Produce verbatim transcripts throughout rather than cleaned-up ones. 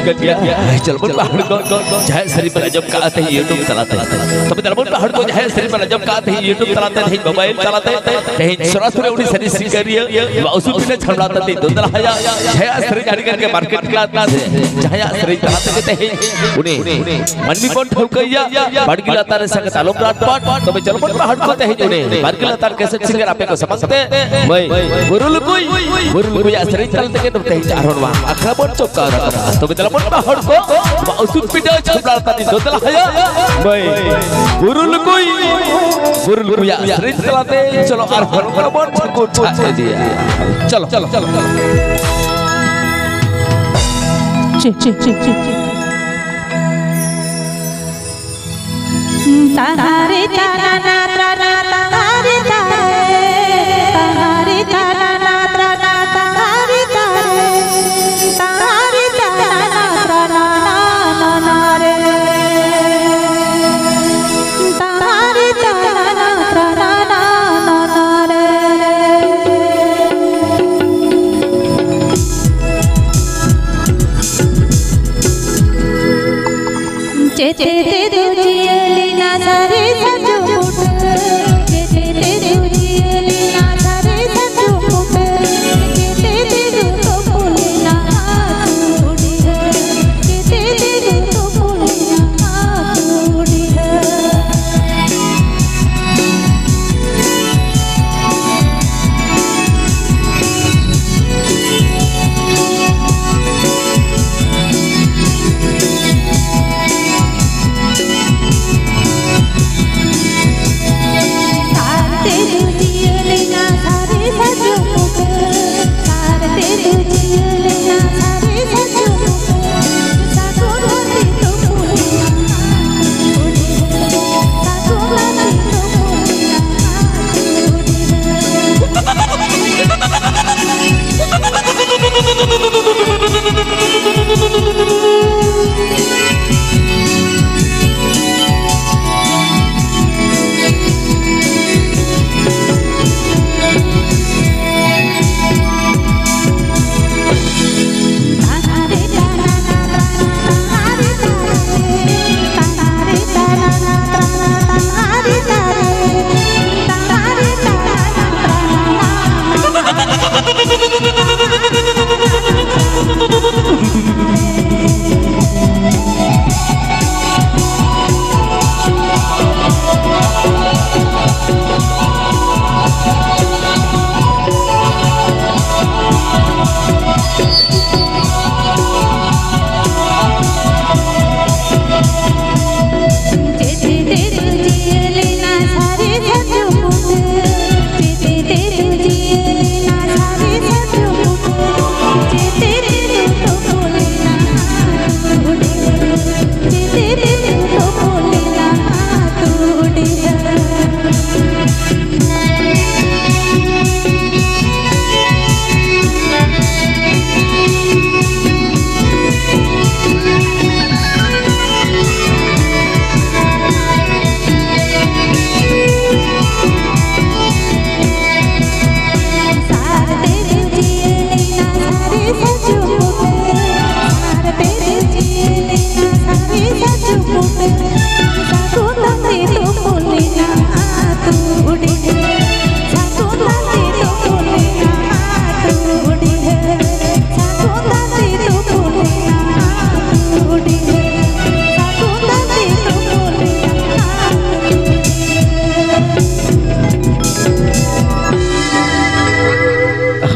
ᱠᱟᱱ ᱜᱮᱭᱟ᱾ ᱪᱚᱞ ᱵᱚᱱ ᱵᱟᱦᱟᱲ ᱠᱚ ᱡᱟᱦᱟᱸᱭ ᱥᱟᱹᱨᱤ ᱵᱚᱱ ᱟᱸᱡᱚᱢ ᱠᱟᱜᱼᱟ ᱛᱮᱦᱮᱧ YouTube ᱛᱟᱞᱟᱛᱮ᱾ ᱛᱚᱵᱮ ᱪᱚᱞ ᱵᱚᱱ ᱵᱟᱦᱟᱲ ᱠᱚ ᱡᱟᱦᱟᱸᱭ ᱥᱟᱹᱨᱤ ᱵᱚᱱ ᱟᱸᱡᱚᱢ ᱠᱟᱜᱼᱟ ᱛᱮᱦᱮᱧ YouTube ᱛᱟᱞᱟᱛᱮ, ᱛᱮᱦᱮᱧ mobile ᱛᱟᱞᱟᱛᱮ, ᱛᱮᱦᱮᱧ ᱥᱚᱨᱟᱥᱚᱨᱤ ᱩᱱᱤ ᱥᱟᱹᱨᱤ ᱥᱤᱠᱟᱹᱨᱤᱭᱟᱹ ᱵᱟ ᱩᱥᱩᱞ ᱵᱤᱱᱟ ᱪᱷᱟᱢᱲᱟ ᱛᱟᱹᱛᱤ ᱫᱚ ᱫᱟᱞᱟᱦᱟᱭᱟ᱾ ᱡᱟᱦᱟᱸᱭᱟᱜ ᱥᱟᱹᱨᱤ ᱡᱟᱹᱨᱤ ᱠᱟᱱ ᱜᱮ market class, ᱡᱟᱦᱟᱸᱭᱟᱜ ᱥᱟᱹᱨᱤ ᱛᱟᱞᱟ ᱛᱮᱜᱮ ᱛᱮᱦᱮᱧ ᱩᱱᱤ ᱢᱟᱹᱱᱢᱤ ᱵᱚᱱ ᱴᱷᱟᱹᱣᱠᱟᱹᱭᱟ᱾ ᱵᱟᱲᱜᱮ ᱞᱟᱛᱟᱨ ᱨᱮ ᱥᱟᱸᱜᱮ ᱛᱟᱞᱚᱢ ᱨᱟᱴ ᱯᱟᱴ, ᱛᱚᱵᱮ ᱪᱚᱞ ᱵᱚᱱ ᱵᱟᱦᱟᱲ ᱠᱚ ᱛᱮᱦᱮᱧ ᱩᱱᱤ ᱵᱟᱲᱜᱮ ᱞᱟᱛᱟᱨ cassette singer ᱟᱯᱮ ᱠᱚ ᱥᱟᱢᱟᱝ ᱛᱮ ᱢᱟᱹᱭ ᱵᱩᱨᱩ ᱞᱩᱠᱩᱭ, ᱵᱩᱨᱩ ᱞᱩᱠᱩᱭᱟᱜ ᱥᱮᱨᱮᱧ ᱛᱟᱞ ᱛᱮᱜᱮ ᱱᱚᱛᱮ ᱦᱮᱡ ᱟᱨᱦᱚᱸ ᱱᱚᱣᱟ ᱟᱠᱷᱲᱟ ᱵᱚᱱ ᱪᱚᱯᱠᱟᱣ ᱨᱟᱠᱟᱵᱟ᱾ ᱛᱚᱵᱮ ᱪᱚᱞ ᱵᱚᱱ ᱵᱟᱦᱟᱲ ᱠᱚ ᱵᱟ ᱩᱥᱩᱞ ᱯᱤᱴᱟᱹ ᱪᱷᱟᱢᱲᱟ ᱛᱟᱹᱛᱤ ᱫᱚ ᱫᱟᱞᱟᱦᱟᱭᱟ᱾ ᱢᱟᱹᱭ ᱵᱩᱨᱩ ᱞᱩᱠᱩᱭ, ᱵᱩᱨᱩ ᱞᱩᱠᱩᱭᱟᱜ ᱥᱮᱨᱮᱧ ᱛᱟᱞᱟᱛᱮ ᱪᱚᱞᱚ ᱟᱨᱦᱚᱸ ᱱᱚᱝᱠᱟ ᱵᱚᱱ ᱪᱷᱟᱹᱜᱩ ᱪᱷᱟᱜ ᱤᱫᱤᱭᱟ᱾ ᱪᱚᱞᱚ, ᱪᱚᱞᱚ, ᱪᱚᱞᱚ᱾ ᱪᱮᱛᱮ ᱛᱮ ᱫᱚ ᱡᱤᱭᱟᱹᱞᱤ ᱱᱟ ᱥᱟᱹᱨᱤ ᱥᱟᱨᱡᱚᱢ ᱵᱩᱴᱟᱹ᱾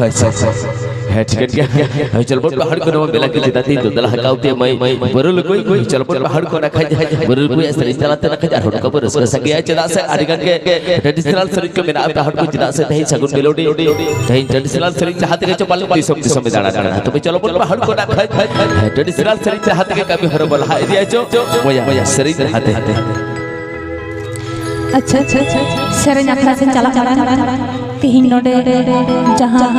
ᱟᱪᱪᱷᱟ, ᱟᱪᱪᱷᱟ᱾ ᱦᱮᱸ, ᱴᱷᱤᱠᱟᱹᱱ ᱜᱮᱭᱟ᱾ ᱦᱮᱸ, ᱪᱚᱞᱚ ᱵᱚᱱ ᱯᱟᱦᱟᱲ ᱠᱚ ᱱᱚᱣᱟ ᱢᱮᱞᱟ ᱠᱚ ᱪᱮᱫᱟᱜ ᱛᱮ ᱫᱚᱫᱚᱞ ᱦᱟᱠᱟᱣ ᱛᱮ ᱢᱟᱹᱭ ᱵᱩᱨᱩ ᱞᱩᱠᱩᱭ᱾ ᱪᱚᱞᱚ ᱵᱚᱱ ᱯᱟᱦᱟᱲ ᱠᱚ ᱱᱟ ᱠᱷᱟᱡ ᱵᱩᱨᱩ ᱞᱩᱠᱩᱭ ᱥᱮᱨᱮᱧ ᱛᱟᱞᱟ ᱛᱮ ᱱᱟ ᱠᱷᱟᱡ ᱟᱨ ᱦᱚᱲ ᱠᱚ ᱵᱚ ᱨᱟᱹᱥᱠᱟᱹ ᱥᱟᱸᱜᱮᱭᱟ᱾ ᱪᱮᱫᱟᱜ ᱥᱮ ᱟᱹᱰᱤ ᱜᱟᱱ ᱜᱮ traditional ᱥᱮᱨᱮᱧ ᱠᱚ ᱢᱮᱱᱟᱜᱼᱟ ᱯᱟᱦᱟᱲ ᱠᱚ᱾ ᱪᱮᱫᱟᱜ ᱥᱮ ᱛᱮᱦᱮᱧ ᱥᱟᱹᱜᱩᱱ ᱢᱮᱞᱳᱰᱤ, ᱛᱮᱦᱮᱧ traditional ᱥᱮᱨᱮᱧ ᱡᱟᱦᱟᱸ ᱛᱮᱜᱮ ᱪᱚ ᱯᱟᱞᱮ ᱫᱤᱥᱚᱢ ᱫᱤᱥᱚᱢ ᱮ ᱫᱟᱬᱟ ᱠᱟᱱᱟ᱾ ᱛᱚᱵᱮ ᱪᱚᱞᱚ ᱵᱚᱱ ᱯᱟᱦᱟᱲ ᱠᱚ ᱱᱟ ᱠᱷᱟᱡ traditional ᱥᱮᱨᱮᱧ ᱡᱟᱦᱟᱸ ᱛᱮᱜᱮ ᱠᱟᱹᱢᱤ ᱦᱚᱨᱟ ᱵᱚ ᱞᱟᱦᱟ ᱤᱫᱤᱭᱟ ᱪᱚ᱾ ᱢᱚᱭᱟ, ᱢᱚᱭᱟ, ᱥᱮᱨᱮᱧ ᱡᱟᱦᱟᱸ ᱛᱮ᱾ ᱟᱪᱪᱷᱟ, ᱟᱪᱪᱷᱟ, ᱟᱪᱪᱷᱟ᱾ ᱥᱮᱨᱮᱧ ᱟᱠᱷᱲᱟ ᱥᱮᱫ ᱪᱟᱞᱟᱜ ᱠᱟᱱᱟ᱾ ᱛᱤᱦᱤᱧ ᱱᱚᱰᱮ ᱡᱟᱦᱟᱸ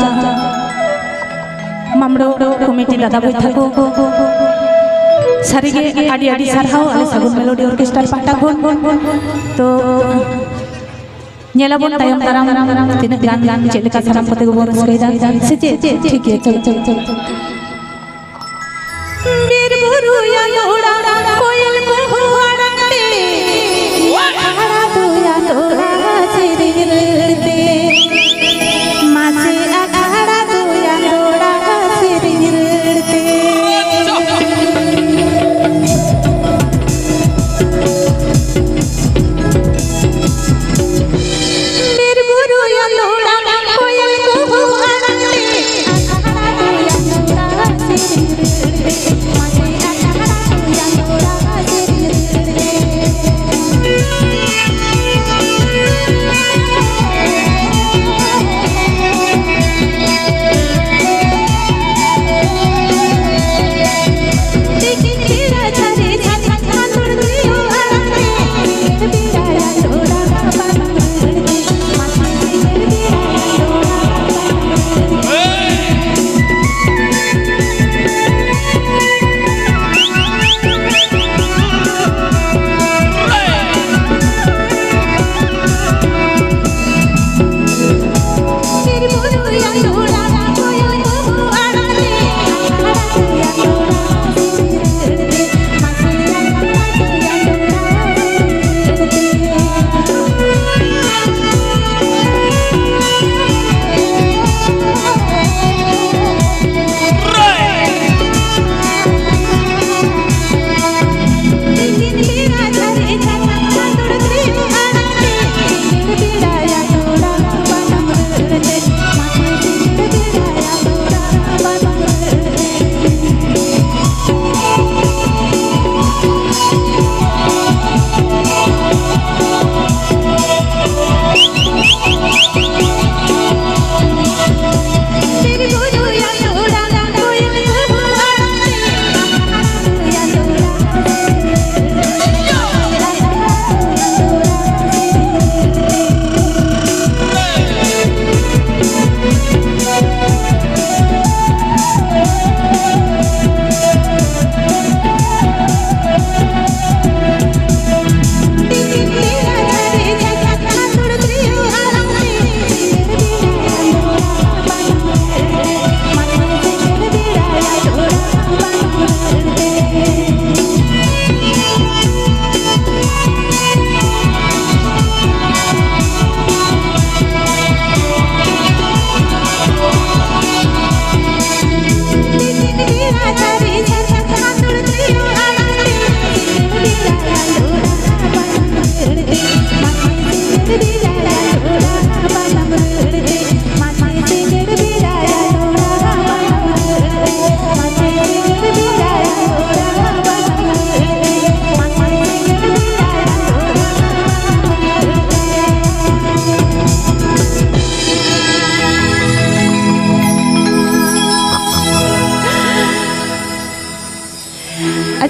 ᱢᱟᱢᱲᱳ ᱠᱚᱢᱤᱴᱤ ᱫᱟᱫᱟ ᱵᱷᱟᱭ ᱛᱟᱠᱚ, ᱥᱟᱹᱨᱤᱜᱮ ᱟᱹᱰᱤ ᱟᱹᱰᱤ ᱥᱟᱨᱦᱟᱣ ᱟᱞᱮ ᱥᱟᱹᱜᱩᱱ ᱢᱮᱞᱳᱰᱤ ᱚᱨᱠᱮᱥᱴᱟᱨ ᱯᱟᱦᱴᱟ ᱠᱷᱚᱱ᱾ ᱛᱚ ᱧᱮᱞᱟᱵᱚᱱ ᱛᱟᱭᱚᱢ ᱫᱟᱨᱟᱢ ᱛᱤᱱᱟᱹᱜ ᱜᱟᱱ ᱪᱮᱫ ᱞᱮᱠᱟ ᱥᱟᱱᱟᱢ ᱠᱚᱛᱮ ᱜᱮᱵᱚᱱ ᱨᱟᱹᱥᱠᱟᱹᱭᱮᱫᱟ ᱥᱮ ᱪᱮᱫ? ᱴᱷᱤᱠ ᱜᱮᱭᱟ, ᱪᱚᱞᱚ, ᱪᱚᱞᱚ, ᱪᱚᱞᱚ, ᱪᱚᱞᱚ᱾ ᱵᱤᱨ ᱵᱩᱨᱩ ᱭᱟᱸᱫᱚᱲᱟ, ᱠᱚᱭᱮᱞ ᱠᱩᱦᱩ ᱟᱲᱟᱝ ᱛᱮ, ᱟᱠᱷᱲᱟ ᱫᱚ ᱭᱟᱸᱫᱚᱲᱟ ᱥᱮᱨᱮᱧ ᱨᱟᱹᱲ ᱛᱮ᱾ ᱢᱟᱥᱮ ᱟᱠᱷᱲᱟ ᱫᱚ ᱭᱟᱸᱫᱚᱲᱟ ᱥᱮᱨᱮᱧ ᱨᱟᱹᱲ ᱛᱮ᱾ ᱵᱤᱨ ᱵᱩᱨᱩ ᱭᱟᱸᱫᱚᱲᱟ, ᱠᱚᱭᱮᱞ ᱠᱩᱦᱩ ᱟᱲᱟᱝ ᱛᱮ, ᱟᱠᱷᱲᱟ ᱫᱚ ᱭᱟᱸᱫᱚᱲᱟ ᱥᱮᱨᱮᱧ ᱨᱟᱹᱲ ᱛᱮ᱾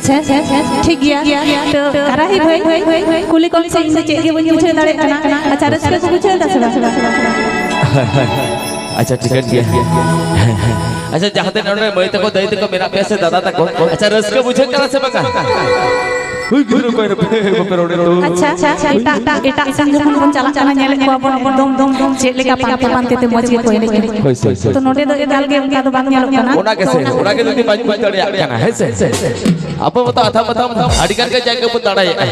ᱟᱪᱪᱷᱟ, ᱟᱪᱪᱷᱟ, ᱟᱪᱪᱷᱟ, ᱴᱷᱤᱠ ᱜᱮᱭᱟ᱾ ᱛᱚ ᱠᱟᱨᱟᱦᱤ ᱵᱷᱟᱹᱭ, ᱠᱩᱞᱤ ᱠᱚᱢ ᱥᱮ, ᱤᱧ ᱫᱚ ᱪᱮᱫ ᱜᱮ ᱵᱟᱹᱧ ᱵᱩᱡᱷᱟᱹᱣ ᱫᱟᱲᱮᱭᱟᱜ ᱠᱟᱱᱟ᱾ ᱟᱪᱪᱷᱟ, ᱨᱟᱹᱥᱠᱟᱹ ᱠᱚ ᱵᱩᱡᱷᱟᱹᱣ ᱮᱫᱟ ᱥᱮ ᱵᱟᱝ? ᱦᱳᱭ, ᱦᱳᱭ᱾ ᱟᱪᱪᱷᱟ, ᱴᱷᱤᱠᱟᱹᱱ ᱜᱮᱭᱟ᱾ ᱟᱪᱪᱷᱟ, ᱡᱟᱦᱟᱸ ᱛᱤᱱᱟᱹᱜ ᱱᱚᱰᱮ ᱢᱟᱹᱭ ᱛᱟᱠᱚ, ᱫᱟᱹᱭ ᱛᱟᱠᱚ ᱢᱮᱱᱟᱜ ᱯᱮᱭᱟ ᱥᱮ ᱫᱟᱫᱟ ᱛᱟᱠᱚ, ᱟᱪᱪᱷᱟ, ᱨᱟᱹᱥᱠᱟᱹ ᱵᱩᱡᱷᱟᱹᱜ ᱠᱟᱱᱟ ᱥᱮ ᱵᱟᱝᱟ? ᱦᱩᱭ, ᱜᱤᱫᱽᱨᱟᱹ ᱚᱠᱚᱭ ᱨᱮ ᱵᱟᱯᱮ ᱨᱚᱲᱮᱫ ᱫᱚ? ᱟᱪᱪᱷᱟ, ᱟᱪᱪᱷᱟ, ᱮᱴᱟᱜ, ᱮᱴᱟᱜ, ᱮᱴᱟᱜ ᱥᱮᱱ ᱡᱚᱠᱷᱚᱱ ᱵᱚᱱ ᱪᱟᱞᱟᱜ ᱠᱟᱱᱟ, ᱧᱮᱞᱮᱫ ᱠᱚᱣᱟ ᱵᱚᱱ ᱮᱠᱫᱚᱢ, ᱫᱚᱢ, ᱫᱚᱢ, ᱪᱮᱫ ᱞᱮᱠᱟ ᱯᱟᱱᱛᱮ, ᱯᱟᱱᱛᱮ ᱛᱮ ᱢᱚᱡᱽ ᱜᱮᱠᱚ ᱮᱱᱮᱡ ᱠᱟᱱᱟ᱾ ᱦᱳᱭ, ᱦᱳᱭ, ᱦᱳᱭ᱾ ᱛᱚ ᱱᱚᱰᱮ ᱫᱚ ᱮᱠᱟᱞ ᱜᱮ ᱚᱱᱠᱟ ᱫᱚ ᱵᱟᱝ ᱧᱮᱞᱚᱜ ᱠᱟᱱᱟ᱾ ᱚᱱᱟ ᱜᱮᱥᱮ, ᱚᱱᱟ ᱜᱮ ᱡᱩᱫᱤ ᱵᱟᱹᱧ ᱵᱩᱡᱽ ᱫᱟᱲᱮᱭᱟᱜ ᱠᱟᱱᱟ, ᱦᱮᱸ ᱥᱮ? ᱟᱵᱚ ᱢᱟᱛᱚ ᱟᱛᱷᱟᱢ ᱟᱛᱷᱟᱢ ᱟᱹᱰᱤ ᱜᱟᱱ ᱜᱮ ᱡᱟᱭᱜᱟ ᱵᱚᱱ ᱫᱟᱬᱟᱭᱮᱫᱼᱟ᱾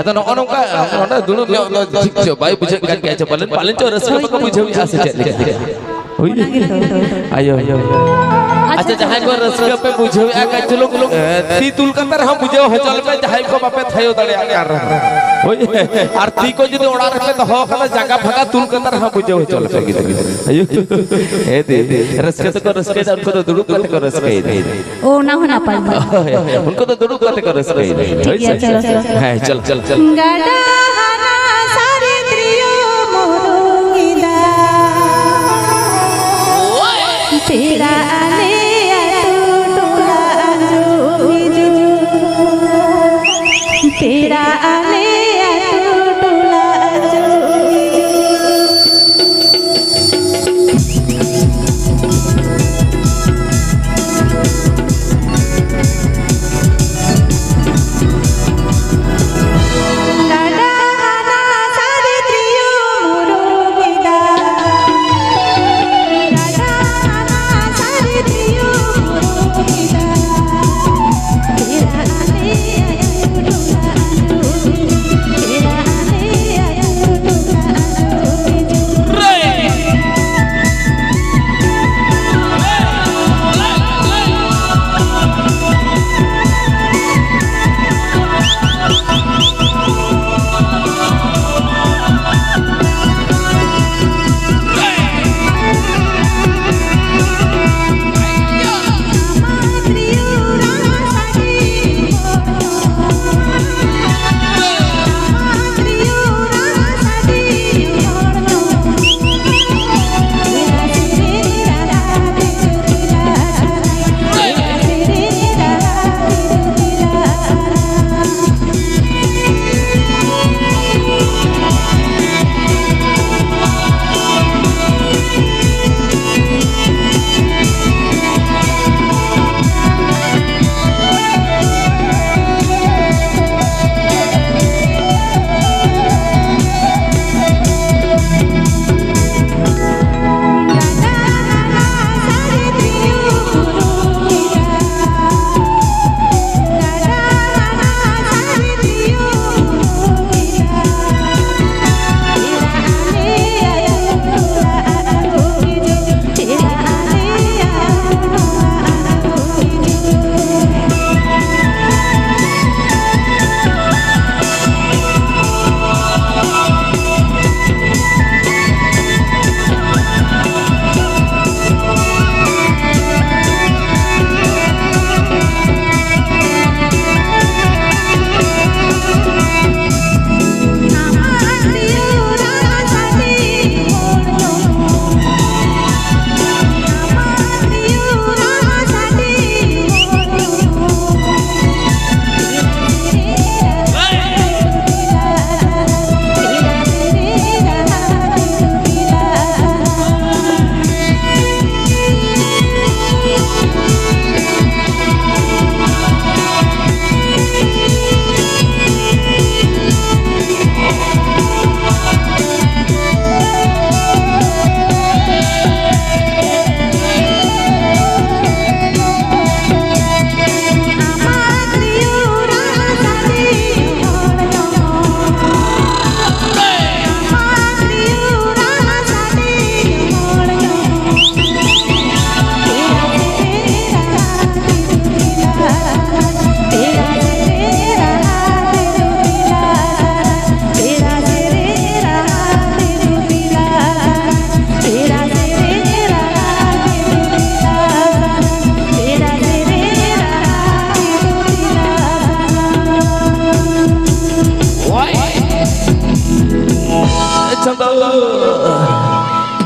ᱟᱫᱚ ᱱᱚᱜᱼᱚ ᱱᱚᱝᱠᱟ ᱱᱚᱰᱮ ᱫᱩᱲᱩᱵ ᱧᱚᱜ ᱫᱚ ᱴᱷᱤᱠ ᱪᱚ ᱵᱟᱭ ᱵᱩᱡᱷᱟᱹᱜ ᱠᱟᱱ ᱜᱮᱭᱟ ᱪᱚ, ᱯᱟᱞᱮᱱ, ᱯᱟᱞᱮᱱ ᱪᱚ ᱨᱟᱹᱥᱠᱟᱹ ᱵᱟᱠᱚ ᱵᱩᱡᱷᱟᱹᱣᱮᱫᱼᱟ ᱥᱮ ᱪᱮᱫ ᱞᱮᱠᱟ? ᱦᱳᱭ᱾ ᱚᱱᱟ ᱜᱮᱛᱚ᱾ ᱟᱭᱳ, ᱟᱭᱳ᱾ ᱟᱪᱪᱷᱟ, ᱡᱟᱦᱟᱸᱭ ᱠᱚ ᱨᱟᱹᱥᱠᱟᱹ ᱯᱮ ᱵᱩᱡᱷᱟᱹᱣᱮᱫᱼᱟ, ᱠᱟᱹᱡ ᱪᱩᱞᱩᱝ, ᱮ, ᱛᱤ ᱛᱩᱞ ᱠᱟᱛᱮ ᱨᱮᱦᱚᱸ ᱵᱩᱡᱷᱟᱹᱣ ᱦᱚᱪᱚ ᱞᱮᱯᱮ, ᱡᱟᱦᱟᱸᱭ ᱠᱚ ᱵᱟᱯᱮ ᱛᱷᱟᱭᱚ ᱫᱟᱲᱮᱭᱟᱜ ᱠᱟᱱ ᱨᱮᱦᱚᱸ᱾ ᱦᱳᱭ᱾ ᱟᱨ ᱛᱤ ᱠᱚ ᱡᱩᱫᱤ ᱚᱲᱟᱜ ᱨᱮᱯᱮ ᱫᱚᱦᱚ ᱠᱟᱫᱟ, ᱡᱟᱸᱜᱟ ᱯᱷᱟᱸᱠᱟ ᱛᱩᱞ ᱠᱟᱛᱮ ᱨᱮᱦᱚᱸ ᱵᱩᱡᱷᱟᱹᱣ ᱦᱚᱪᱚ ᱞᱮᱯᱮ, ᱜᱤᱫᱽᱨᱟᱹ᱾ ᱟᱭᱳ᱾ ᱦᱮᱸ ᱫᱤ, ᱨᱟᱹᱥᱠᱟᱹ ᱛᱮᱠᱚ ᱨᱟᱹᱥᱠᱟᱹᱭᱮᱫᱟ, ᱩᱱᱠᱩ ᱫᱚ ᱫᱩᱲᱩᱵ ᱠᱟᱛᱮ ᱠᱚ ᱨᱟᱹᱥᱠᱟᱹᱭᱮᱫᱟ᱾ ᱚ, ᱚᱱᱟ ᱦᱚᱸ ᱱᱟᱯᱟᱭ ᱜᱮ᱾ ᱦᱳᱭ, ᱦᱳᱭ, ᱩᱱᱠᱩ ᱫᱚ ᱫᱩᱲᱩᱵ ᱠᱟᱛᱮ ᱠᱚ ᱨᱟᱹᱥᱠᱟᱹᱭᱮᱫᱟ᱾ ᱴᱷᱤᱠ ᱜᱮᱭᱟ, ᱦᱳᱭ ᱥᱮ? ᱪᱚᱞᱚ, ᱪᱚᱞᱚ᱾ ᱦᱮᱸ, ᱪᱚᱞᱚ, ᱪᱚᱞᱚ, ᱪᱚᱞᱚ᱾ ᱜᱟᱰᱟ ᱦᱟᱱᱟ ᱥᱟᱨᱮ ᱛᱨᱤᱭᱳ ᱢᱩᱨᱩᱝ ᱮᱫᱟ᱾ ᱯᱮᱲᱟ ᱟᱞᱮ ᱟᱹᱛᱩ ᱴᱚᱞᱟ ᱟᱸᱡᱚᱢ ᱦᱤᱡᱩᱜ᱾ ᱯᱮᱲᱟ ᱟᱞᱮ ᱟᱹᱛᱩ ᱴᱚᱞᱟ ᱟᱸᱡᱚᱢ ᱦᱤᱡᱩᱜ᱾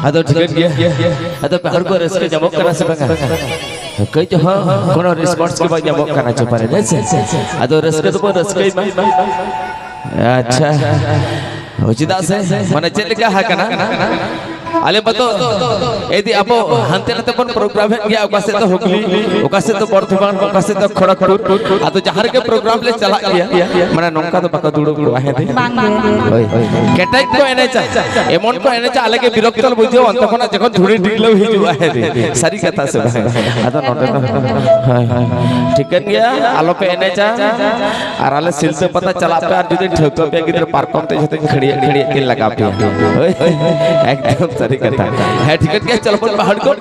ᱟᱫᱚ ᱴᱷᱤᱠᱟᱹᱱ ᱜᱮᱭᱟ᱾ ᱟᱫᱚ ᱯᱮ ᱦᱚᱲ ᱠᱚ ᱨᱟᱹᱥᱠᱟᱹ ᱧᱟᱢᱚᱜ ᱠᱟᱱᱟ ᱥᱮ ᱵᱟᱝᱟ? ᱠᱟᱹᱡ ᱦᱚᱸ ᱠᱳᱱᱳ ᱨᱮᱥᱯᱚᱱᱥ ᱜᱮ ᱵᱟᱝ ᱧᱟᱢᱚᱜ ᱠᱟᱱᱟ ᱪᱚᱯᱟᱨᱮ, ᱦᱮᱸ ᱥᱮ? ᱟᱫᱚ ᱨᱟᱹᱥᱠᱟᱹ ᱫᱚᱵᱚᱱ ᱨᱟᱹᱥᱠᱟᱹᱭ ᱢᱟ᱾ ᱟᱪᱪᱷᱟ, ᱦᱳᱭ, ᱪᱮᱫᱟᱜ ᱥᱮ ᱢᱟᱱᱮ ᱪᱮᱫ ᱞᱮᱠᱟ ᱦᱟ ᱠᱟᱱᱟ, ᱟᱞᱮ ᱢᱟᱛᱚ ᱮᱫᱤ ᱟᱵᱚ ᱦᱟᱱᱛᱮ ᱱᱟᱛᱮ ᱵᱚᱱ ᱯᱨᱳᱜᱨᱟᱢ ᱮᱫ ᱜᱮᱭᱟ, ᱚᱠᱟ ᱥᱮᱫ ᱫᱚ ᱦᱩᱜᱽᱞᱤ, ᱚᱠᱟ ᱥᱮᱫ ᱫᱚ ᱵᱚᱨᱫᱷᱚᱢᱟᱱ, ᱚᱠᱟ ᱥᱮᱫ ᱫᱚ ᱠᱷᱚᱲᱚᱜᱽᱯᱩᱨ, ᱟᱫᱚ ᱡᱟᱦᱟᱸ ᱨᱮᱜᱮ ᱯᱨᱳᱜᱨᱟᱢ ᱞᱮ ᱪᱟᱞᱟᱜ ᱜᱮᱭᱟ, ᱢᱟᱱᱮ ᱱᱚᱝᱠᱟ ᱫᱚ ᱵᱟᱠᱚ ᱫᱩᱲᱩᱵ ᱠᱚᱜᱼᱟ, ᱦᱮᱸ ᱫᱤ? ᱵᱟᱝ ᱜᱮ᱾ ᱦᱳᱭ, ᱦᱳᱭ᱾ ᱠᱮᱴᱮᱡ ᱠᱚ ᱮᱱᱮᱡᱟ, ᱮᱢᱚᱱ ᱠᱚ ᱮᱱᱮᱡᱟ, ᱟᱞᱮ ᱜᱮ ᱵᱤᱨᱚᱠᱛᱚ ᱞᱮ ᱵᱩᱡᱷᱟᱹᱣᱟ, ᱚᱱᱛᱮ ᱠᱷᱚᱱᱟᱜ ᱡᱚᱠᱷᱚᱱ ᱫᱷᱩᱲᱤ ᱰᱷᱤᱜᱞᱟᱹᱣ ᱦᱤᱡᱩᱜᱼᱟ, ᱦᱮᱸ ᱫᱤ? ᱥᱟᱹᱨᱤ ᱠᱟᱛᱷᱟ ᱥᱮ ᱵᱟᱝ? ᱟᱫᱚ ᱱᱚᱰᱮ ᱫᱚ, ᱦᱳᱭ, ᱦᱳᱭ, ᱴᱷᱤᱠᱟᱹᱱ ᱜᱮᱭᱟ, ᱟᱞᱚᱯᱮ ᱮᱱᱮᱡᱟ᱾ ᱟᱨ ᱟᱞᱮ ᱥᱤᱞᱫᱟᱹ ᱯᱟᱛᱟ ᱪᱟᱞᱟᱜ ᱯᱮ, ᱟᱨ ᱡᱩᱫᱤ ᱴᱷᱟᱹᱣᱠᱟᱹ ᱯᱮᱭᱟ ᱜᱤᱫᱽᱨᱟᱹ ᱯᱟᱨᱠᱚᱢ ᱛᱮ ᱡᱷᱚᱛᱚᱧ ᱠᱷᱟᱹᱲᱤᱭᱟᱹᱜ ᱠᱷᱟᱹᱲᱤᱭᱟᱹᱜ ᱠᱤᱱ ᱞᱟᱜᱟ ᱯᱮᱭᱟ᱾ ᱦᱳᱭ, ᱦᱳᱭ, ᱮᱠᱫᱚᱢ ᱥᱟᱹᱨᱤ ᱠᱟᱛᱷᱟ᱾ ᱦᱮᱸ, ᱴᱷᱤᱠᱟᱹᱱ ᱜᱮᱭᱟ, ᱪᱚᱞᱚ ᱵᱚᱱ ᱯᱟᱦᱟᱲ ᱠᱚ᱾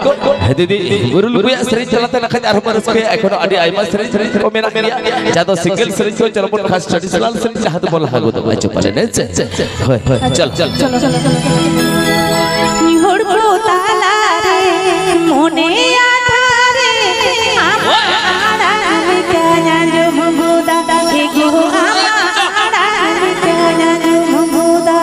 ᱦᱮᱸ, ᱫᱤᱫᱤ, ᱜᱩᱨᱩ ᱞᱩᱜᱩᱭᱟᱜ ᱥᱮᱨᱮᱧ ᱛᱟᱞᱟᱛᱮ ᱱᱟᱠᱷᱟᱡ ᱟᱨᱦᱚᱸ ᱵᱚᱱ ᱨᱟᱹᱥᱠᱟᱹᱭᱟ, ᱮᱠᱷᱚᱱᱳ ᱟᱹᱰᱤ ᱟᱭᱢᱟ ᱥᱮᱨᱮᱧ ᱥᱮᱨᱮᱧ ᱠᱚ ᱢᱮᱱᱟᱜ ᱜᱮᱭᱟ, ᱡᱟᱦᱟᱸ ᱫᱚ ᱥᱤᱝᱜᱮᱞ ᱥᱮᱨᱮᱧ ᱠᱚ, ᱪᱚᱞᱚ ᱵᱚᱱ ᱠᱷᱟᱥ ᱴᱨᱟᱰᱤᱥᱚᱱᱟᱞ ᱥᱮᱨᱮᱧ ᱡᱟᱦᱟᱸ ᱫᱚᱵᱚᱱ ᱞᱟᱦᱟ ᱜᱚᱫᱚᱜᱼᱟ, ᱪᱚ ᱯᱟᱞᱮᱱ, ᱦᱮᱸ ᱥᱮ? ᱦᱳᱭ, ᱦᱳᱭ, ᱪᱚᱞ, ᱪᱚᱞ᱾ ᱪᱚᱞᱚ, ᱪᱚᱞᱚ, ᱪᱚᱞᱚ, ᱪᱚᱞᱚ᱾ ᱦᱚᱲ ᱠᱚ ᱛᱟᱞᱟᱨᱮ ᱢᱚᱱᱮ ᱟᱫᱷᱟᱨᱮ ᱟᱢᱟᱜ ᱟᱲᱟᱝ ᱞᱮᱠᱟᱧ ᱟᱸᱡᱚᱢ ᱜᱚᱫᱟ, ᱮ ᱜᱳ ᱟᱢᱟᱜ ᱟᱲᱟᱝ ᱞᱮᱠᱟᱧ ᱟᱸᱡᱚᱢ ᱜᱚᱫᱟ᱾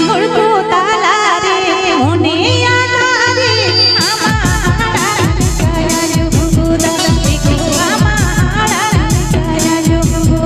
ᱦᱚᱲ ᱠᱚ ᱛᱟᱞᱟᱨᱮ ᱢᱚᱱᱮ ᱟᱫᱷᱟᱨᱮ ᱟᱢᱟᱜ ᱟᱲᱟᱝ ᱞᱮᱠᱟᱧ ᱟᱸᱡᱚᱢ ᱜᱚᱫᱟ, ᱮ ᱜᱳ ᱟᱢᱟᱜ ᱟᱲᱟᱝ ᱞᱮᱠᱟᱧ ᱟᱸᱡᱚᱢ ᱜᱚᱫᱟ᱾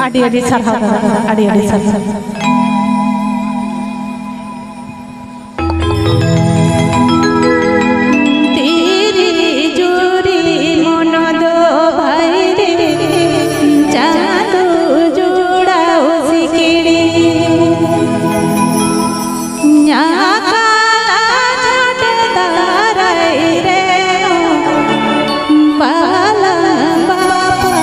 ᱟᱹᱰᱤ ᱟᱹᱰᱤ ᱥᱟᱨᱦᱟᱣ ᱫᱟᱫᱟ, ᱟᱹᱰᱤ ᱟᱹᱰᱤ ᱥᱟᱨᱦᱟᱣ᱾ ᱛᱤᱨᱤ ᱡᱩᱨᱤ ᱢᱚᱱ ᱫᱚ ᱵᱷᱟᱭᱨᱮ, ᱪᱟᱸᱫᱚ ᱡᱩᱲᱟᱣ ᱥᱤᱠᱲᱤ᱾ ᱧᱟᱠᱟᱞᱟ ᱪᱷᱟᱴ ᱫᱟᱨᱟᱭ ᱨᱮ, ᱵᱟᱞᱟ ᱵᱟᱯᱟ᱾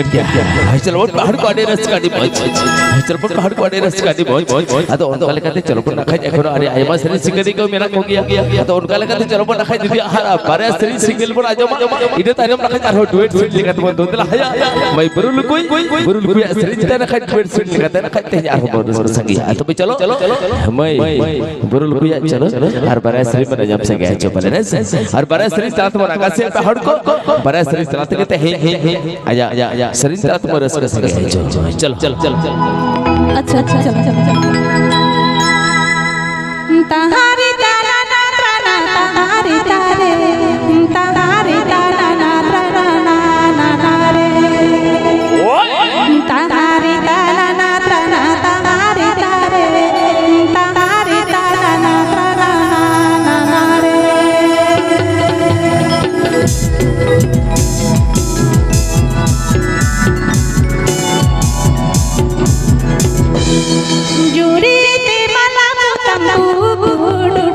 ᱦᱟᱭ ᱪᱚᱞᱚ ᱵᱚᱱ ᱯᱟᱦᱟᱲ ᱠᱚ ᱟᱹᱰᱤ ᱨᱟᱹᱥᱠᱟᱹ, ᱟᱹᱰᱤ ᱢᱚᱡᱽ᱾ ᱦᱟᱭ ᱪᱚᱞᱚ ᱵᱚᱱ ᱯᱟᱦᱟᱲ ᱠᱚ ᱟᱹᱰᱤ ᱨᱟᱹᱥᱠᱟᱹ, ᱟᱹᱰᱤ ᱢᱚᱡᱽ᱾ ᱟᱫᱚ ᱚᱱᱠᱟ ᱞᱮᱠᱟᱛᱮ ᱪᱚᱞᱚ ᱵᱚᱱ ᱱᱟᱠᱷᱟᱡ ᱮᱠᱷᱚᱱ ᱟᱹᱰᱤ ᱟᱭᱢᱟ ᱥᱮᱨᱮᱧ ᱥᱤᱠᱟᱹᱨᱤ ᱠᱚ ᱢᱮᱱᱟᱜ ᱠᱚᱜᱮᱭᱟ᱾ ᱟᱫᱚ ᱚᱱᱠᱟ ᱞᱮᱠᱟᱛᱮ ᱪᱚᱞᱚ ᱵᱚᱱ ᱱᱟᱠᱷᱟᱡ ᱡᱩᱫᱤ ᱟᱨ ᱵᱟᱨᱭᱟ ᱥᱮᱨᱮᱧ ᱥᱤᱝᱜᱮᱞ ᱵᱚᱱ ᱟᱸᱡᱚᱢᱟ, ᱤᱱᱟᱹ ᱛᱟᱭᱱᱚᱢ ᱱᱟᱠᱷᱟᱡ ᱟᱨᱦᱚᱸ ᱰᱩᱭᱮᱴ ᱥᱮᱨᱮᱧ ᱞᱮᱠᱟᱛᱮ ᱵᱚᱱ ᱫᱚᱱ ᱫᱮᱞᱟ ᱦᱟᱭᱟ᱾ ᱢᱟᱹᱭ ᱵᱩᱨᱩ ᱞᱩᱠᱩᱭ, ᱵᱩᱨᱩ ᱞᱩᱠᱩᱭᱟᱜ ᱥᱮᱨᱮᱧ ᱪᱮᱛᱟᱱ ᱱᱟᱠᱷᱟᱡ ᱰᱩᱭᱮᱴ ᱥᱮᱨᱮᱧ ᱞᱮᱠᱟᱛᱮ ᱱᱟᱠᱷᱟᱡ ᱛᱮᱦᱮᱧ ᱟᱨᱦᱚᱸ ᱵᱚᱱ ᱨᱟᱹᱥᱠᱟᱹ ᱥᱟᱸᱜᱮᱭᱟ᱾ ᱛᱚᱵᱮ ᱪᱚᱞᱚ, ᱢᱟᱹᱭ ᱵᱩᱨᱩ ᱞᱩᱠᱩᱭᱟᱜ ᱪᱚᱞᱚ, ᱟᱨ ᱵᱟᱨᱭᱟ ᱥᱮᱨᱮᱧ ᱵᱚᱱ ᱟᱸᱡᱚᱢ ᱥᱟᱸᱜᱮᱭᱟ ᱪᱚ ᱯᱟᱞᱮ, ᱦᱮᱸ ᱥᱮ? ᱟᱨ ᱵᱟᱨᱭᱟ ᱥᱮᱨᱮᱧ ᱛᱟᱞᱟ ᱛᱮᱵᱚᱱ ᱟᱠᱟᱥᱮᱫ ᱯᱮ ᱦᱚᱲ ᱠᱚ, ᱵᱟᱨᱭᱟ ᱥᱮᱨᱮᱧ ᱛᱟᱞᱟ ᱛᱮᱜᱮ ᱛᱮᱦᱮᱧ ᱟᱭᱟᱜ ᱥᱮᱨᱮᱧ ᱛᱟᱞᱟ ᱛᱮᱵᱚᱱ ᱨᱟᱹᱥᱠᱟᱹ ᱥᱟᱸᱜᱮᱭᱟ ᱪᱚ᱾ ᱪᱚᱞᱚ, ᱪᱚᱞᱚ, ᱪᱚᱞᱚ, ᱪᱚᱞᱚ᱾ ᱟᱪᱪᱷᱟ, ᱟᱪᱪᱷᱟ, ᱪᱚᱞᱚ, ᱪᱚᱞᱚ, ᱪᱚᱞᱚ᱾ ᱛᱟᱦᱟᱨᱤ ᱛᱟᱱᱟᱱᱟ ᱛᱟᱱᱟ ᱛᱟᱦᱟᱨᱤ ᱛᱟᱨᱮ, ᱛᱟᱦᱟᱨᱤ ᱛᱟᱱᱟᱱᱟ ᱛᱟᱱᱟᱱᱟ ᱱᱟᱱᱟ ᱨᱮ᱾ ᱛᱟᱦᱟᱨᱤ ᱛᱟᱱᱟᱱᱟ ᱛᱟᱱᱟ ᱛᱟᱦᱟᱨᱤ ᱛᱟᱨᱮ, ᱛᱟᱦᱟᱨᱤ ᱛᱟᱱᱟᱱᱟ ᱛᱟᱱᱟᱱᱟ ᱱᱟᱱᱟ ᱨᱮ᱾ ᱡᱩᱨᱤ ᱛᱮ ᱢᱟᱞᱟ ᱯᱚᱛᱟᱢ ᱠᱩᱠᱩᱰᱩᱰᱩ,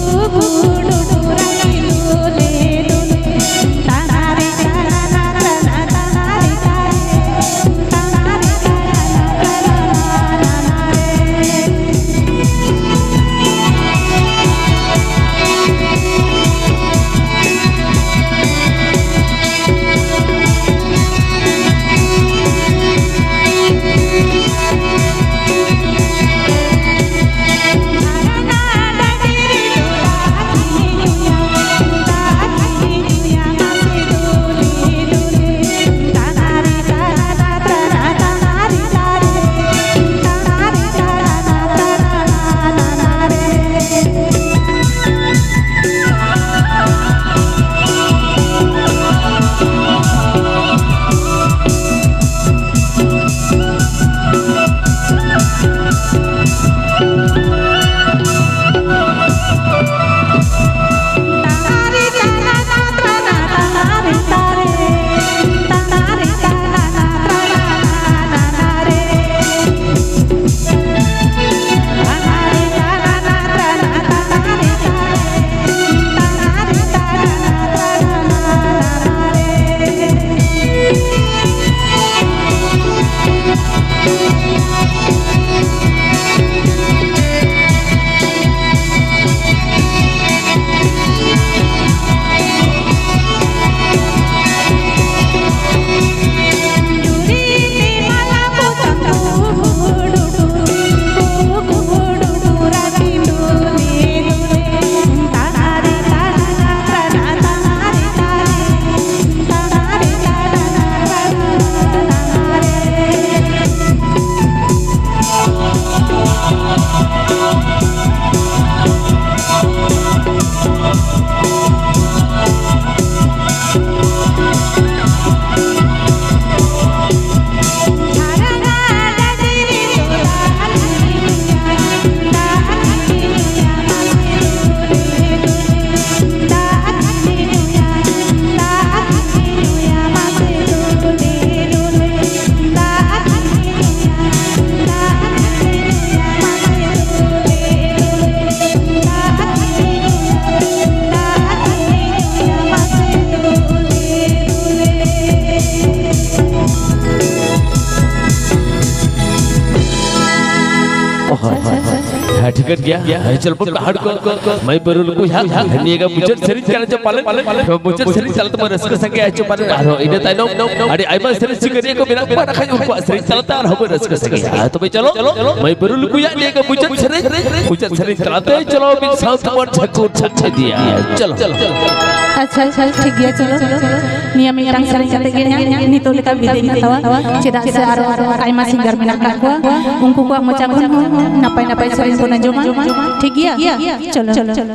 ᱠᱩᱠᱩᱰᱩᱰᱩ ᱨᱟᱜᱤ ᱞᱩᱞᱮ ᱞᱩᱞᱮ᱾ ᱦᱳᱭ, ᱦᱳᱭ, ᱦᱳᱭ᱾ ᱦᱮᱸ, ᱴᱷᱤᱠᱟᱹᱱ ᱜᱮᱭᱟ᱾ ᱦᱮᱸ, ᱪᱚᱞ ᱵᱚᱱ ᱰᱟᱦᱟᱨ ᱠᱚ, ᱠᱚ, ᱠᱚ, ᱢᱟᱹᱭ ᱵᱟᱹᱨᱩ ᱞᱩᱠᱩᱭ ᱦᱟᱸᱜ, ᱱᱤᱭᱟᱹ ᱜᱮ ᱢᱩᱪᱟᱹᱫ ᱥᱮᱨᱮᱧ ᱠᱟᱱᱟ ᱪᱚ ᱯᱟᱞᱮᱱ? ᱢᱩᱪᱟᱹᱫ ᱥᱮᱨᱮᱧ ᱛᱟᱞᱟ ᱛᱮᱵᱚᱱ ᱨᱟᱹᱥᱠᱟᱹ ᱥᱟᱸᱜᱮᱭᱟ ᱪᱚ ᱯᱟᱞᱮᱱ? ᱟᱨᱦᱚᱸ ᱤᱱᱟᱹ ᱛᱟᱭᱱᱚᱢ ᱟᱹᱰᱤ ᱟᱭᱢᱟ ᱥᱮᱨᱮᱧ ᱥᱤᱠᱟᱹᱨᱤᱭᱟᱹ ᱠᱚ ᱢᱮᱱᱟᱜ ᱠᱚᱣᱟ, ᱱᱟᱠᱷᱟᱡ ᱩᱱᱠᱩᱣᱟᱜ ᱥᱮᱨᱮᱧ ᱛᱟᱞᱟ ᱛᱮ ᱟᱨᱦᱚᱸ ᱵᱚᱱ ᱨᱟᱹᱥᱠᱟᱹ ᱥᱟᱸᱜᱮᱭᱟ᱾ ᱛᱚᱵᱮ ᱪᱚᱞᱚ, ᱢᱟᱹᱭ ᱵᱟᱹᱨᱩ ᱞᱩᱠᱩᱭᱟᱜ ᱱᱤᱭᱟᱹ ᱜᱮ ᱢᱩᱪᱟᱹᱫ ᱥᱮᱨᱮᱧ, ᱢᱩᱪᱟᱹᱫ ᱥᱮᱨᱮᱧ ᱛᱟᱞᱟ ᱛᱮ ᱪᱚᱞᱚ ᱢᱤᱫ ᱥᱟᱶ ᱛᱮᱵᱚᱱ ᱡᱷᱟᱹᱠᱩᱨ ᱡᱷᱟᱹᱠ ᱤᱫᱤᱭᱟ᱾ ᱪᱚᱞᱚ᱾ ᱟᱪᱪᱷᱟ, ᱟᱪᱪᱷᱟ, ᱴᱷᱤᱠ ᱜᱮᱭᱟ, ᱪᱚᱞᱚ᱾ ᱱᱤᱭᱟᱹ ᱢᱤᱫᱴᱟᱝ ᱥᱮᱨᱮᱧ ᱠᱟᱛᱮ ᱜᱮ ᱦᱟᱸᱜ ᱱᱤᱛᱚᱜ ᱞᱮᱠᱟ ᱵᱤᱫᱟᱹᱭ ᱤᱧ ᱦᱟᱛᱟᱣᱟ, ᱪᱮᱫᱟᱜ ᱥᱮ ᱟᱨᱚ ᱟᱭᱢᱟ ᱥᱤᱝᱜᱟᱨ ᱢᱮᱱᱟᱜ ᱠᱟᱜ ᱠᱚᱣᱟ, ᱩᱱᱠᱩ ᱠᱚᱣᱟᱜ ᱢᱚᱪᱟ ᱠᱷᱚᱱ ᱦᱚᱸ ᱱᱟᱯᱟᱭ ᱱᱟᱯᱟᱭ ᱥᱮᱨᱮᱧ ᱵᱚᱱ ᱟᱸᱡᱚᱢᱟ᱾ ᱴᱷᱤᱠ ᱜᱮᱭᱟ? ᱪᱚᱞᱚ, ᱪᱚᱞᱚ᱾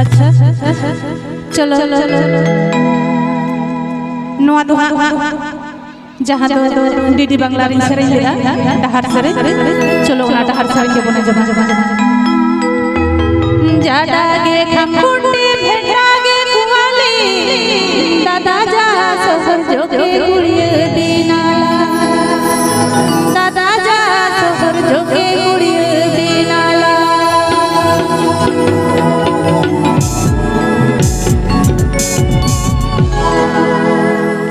ᱟᱪᱪᱷᱟ, ᱪᱚᱞᱚ, ᱪᱚᱞᱚ, ᱪᱚᱞᱚ᱾ ᱱᱚᱣᱟ ᱫᱚ ᱦᱟᱸᱜ ᱡᱟᱦᱟᱸ ᱫᱚ ᱰᱤᱰᱤ ᱵᱟᱝᱞᱟ ᱨᱤᱧ ᱥᱮᱨᱮᱧ ᱞᱮᱫᱟ, ᱰᱟᱦᱟᱨ ᱥᱮᱨᱮᱧ᱾ ᱪᱚᱞᱚ, ᱚᱱᱟ ᱰᱟᱦᱟᱨ ᱥᱮᱨᱮᱧ ᱜᱮᱵᱚᱱ ᱟᱸᱡᱚᱢᱟ᱾ ᱡᱟᱰᱟ ᱜᱮ ᱠᱷᱟᱢᱠᱷᱩᱱᱰᱤ, ᱵᱷᱮᱰᱟ ᱜᱮ ᱠᱩᱣᱟᱞᱤ, ᱫᱟᱫᱟ ᱡᱟ ᱥᱚᱦᱚᱨ ᱡᱚᱜᱮ ᱜᱩᱲᱤᱭᱟᱹ ᱫᱤᱱᱟᱞᱟ, ᱫᱟᱫᱟ ᱡᱟ ᱥᱚᱦᱚᱨ ᱡᱚᱜᱮ ᱜᱩᱲᱤᱭᱟᱹ ᱫᱤᱱᱟᱞᱟ᱾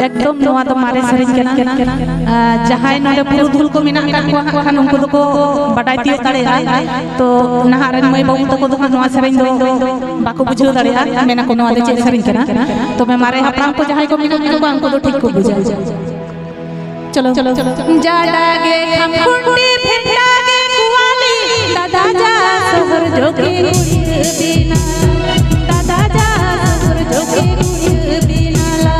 ᱮᱠᱫᱚᱢ ᱱᱚᱣᱟ ᱫᱚ ᱢᱟᱨᱮ ᱥᱮᱨᱮᱧ ᱠᱟᱱᱟ᱾ ᱟᱨ ᱡᱟᱦᱟᱸᱭ ᱱᱚᱰᱮ ᱯᱩᱨᱩᱫᱷᱩᱞ ᱠᱚ ᱢᱮᱱᱟᱜ ᱟᱠᱟᱫ ᱠᱚᱣᱟ, ᱦᱟᱸᱜ ᱠᱷᱟᱱ ᱩᱱᱠᱩ ᱫᱚᱠᱚ ᱵᱟᱰᱟᱭ ᱛᱤᱭᱳᱜ ᱫᱟᱲᱮᱭᱟᱜᱼᱟ᱾ ᱛᱚ, ᱱᱟᱦᱟᱜ ᱨᱮᱱ ᱢᱟᱹᱭ ᱵᱟᱹᱵᱩ ᱛᱟᱠᱚ ᱫᱚ ᱦᱟᱸᱜ ᱱᱚᱣᱟ ᱥᱮᱨᱮᱧ ᱫᱚ ᱵᱟᱠᱚ ᱵᱩᱡᱷᱟᱹᱣ ᱫᱟᱲᱮᱭᱟᱜᱼᱟ, ᱢᱮᱱᱟᱠᱚ, "ᱱᱚᱣᱟ ᱫᱚ ᱪᱮᱫ ᱥᱮᱨᱮᱧ ᱠᱟᱱᱟ?" ᱛᱚᱵᱮ ᱢᱟᱨᱮ ᱦᱟᱯᱲᱟᱢ ᱠᱚ ᱡᱟᱦᱟᱸᱭ ᱠᱚ ᱢᱮᱱᱟᱜ ᱟᱠᱟᱫ ᱠᱚᱣᱟ, ᱩᱱᱠᱩ ᱫᱚ ᱴᱷᱤᱠ ᱠᱚ ᱵᱩᱡᱟ᱾ ᱪᱚᱞᱚ, ᱪᱚᱞᱚ, ᱪᱚᱞᱚ᱾ ᱡᱟᱰᱟ ᱜᱮ ᱠᱷᱟᱢᱠᱷᱩᱱᱰᱤ, ᱵᱷᱮᱰᱟ ᱜᱮ ᱠᱩᱣᱟᱞᱤ, ᱫᱟᱫᱟ ᱡᱟ ᱥᱚᱦᱚᱨ ᱡᱚᱜᱮ ᱜᱩᱲᱤᱭᱟᱹ ᱫᱤᱱᱟᱞᱟ, ᱫᱟᱫᱟ ᱡᱟ ᱥᱚᱦᱚᱨ ᱡᱚᱜᱮ ᱜᱩᱲᱤᱭᱟᱹ ᱫᱤᱱᱟᱞᱟ᱾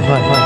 ᱦᱳᱭ, ᱦᱳᱭ᱾